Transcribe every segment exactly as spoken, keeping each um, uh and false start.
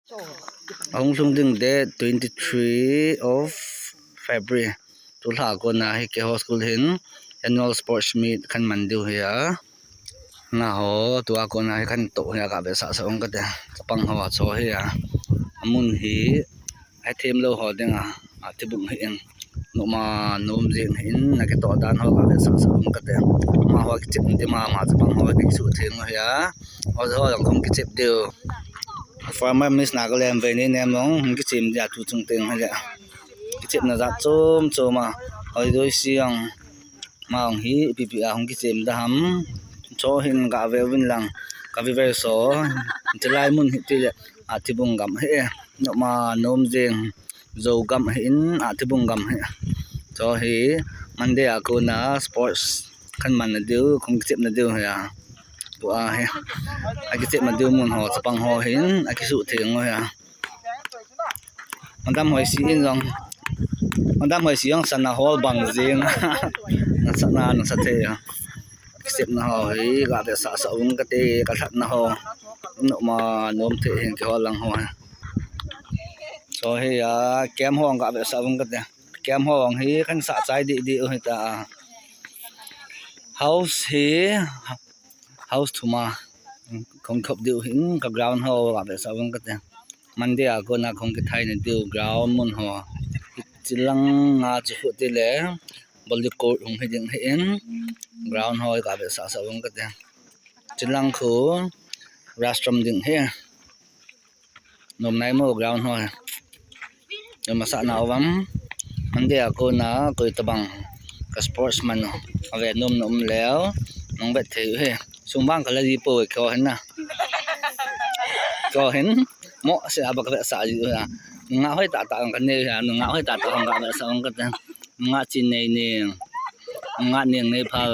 Ahung lhung ding date twenty-three of February. Tulha kona hi keiho school hin annual sports meet kahin man diu hi a. Naho, tua kona hi kahin toh hi a, gavetsah sah ung kate. Chapang ho a cho hi a. Amun hi, ahithemlou ho dinga, athibung hi in. Noma nom jing hi in, nakitoh dan ho gavetsah sah ung kate. Amaho kichep ding mama, chapang ho kisuh theng hi a. Ho ho jong kahung kichep diu. Former Miss Nagaland vei ni nem jong, hung kichem dia tu chung teng hi a. Kichepna jat chom chom a. Hoi doi siang. Ama jong hi ipi ipi a hung kichem da ham. Cho hin gave uvin lang. Ka viewers ho. Chulai mun hi tile. Athibung gam hi. Noma nom jing. Jou gam hi in. Athibung gam hi. Cho hi Monday a kona sports kahin man na diu, kahung kichep na diu hi a. Tua hi. Akichep na diu mun ho, chapang ho hin. Akisuh theng ho hi a. Madam Hoisi in jong. Madam Hoisi jong sana hol bang jing. Nasana, nasa thei a. Kichepna ho hi, gavetsah sah ung kate, kalhatna ho. Noma nom thei hin kihol lang ho. Cho hi a, camp ho gavetsah ung kate. Camp ho hi kahin sah chai didi u hita. House hi, house thum a. Kahung khop diu hin ka ground ho gavetsah ung kate. Monday a kona kahung kithai na diu ground mun ho. Chilang a chu khu tile. Volley court hung hi ding hi in. Ground ho gavetsah sah ung kate. Chilang khu rostrum ding hi. Nom nai mo ground ho. Nom asah nau vang. Monday a kona koi tabang ka sports man u. Ave nom nom leu. Nong vet thei u hi. Sung bang ka la ji po ko hin na. Ko hin. Mo se a ba ka vetsah ji u na. Nga hoi tah tah ka nei u hi a. Nga hoi tah tah ka vetsah ung kate. Nga chin nei ning. Nga ning nei phal.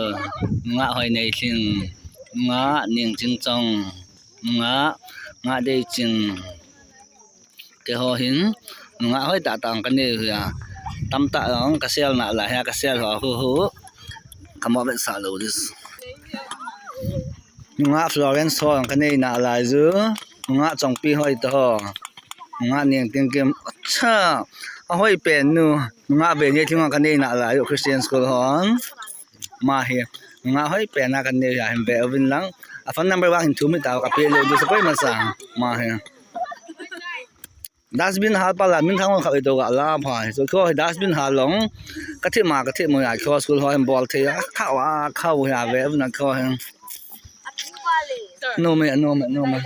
Nga hoi nei thing. Nga ning ching chong. Nga, nga dei ching. Keiho hin, nga hoi tah tah ka nei u hi a. Tamtah jong ka sel nalai hi a, ka sel ho hu hu. Ka mo vetsah lou dis. Nga Florence ho ka nei nalai ju. Nga Chongpi hoi ta ho. Nga Ning Ting Kim. Acha. Ahoi pen nu. Nga ve nei thing ka nei nalai u Christian school hon. Ama hi, nga hoi pen a ka nei u hi a, hin ve uvin lang. A phone number vang hin thum hita, ka pe lou diu sa koima sa. Ama hi. Dustbin hal pa la, min thang kha ito ga la pha. So, kho hi dustbin hal long. Ka thi ma, ka thi mo ya, kho school ho hin bol the ya. Kha wa, kha wa ya ve uvin lang kho hin. No me, no me, no me.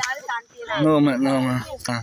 No me, no me. Ka.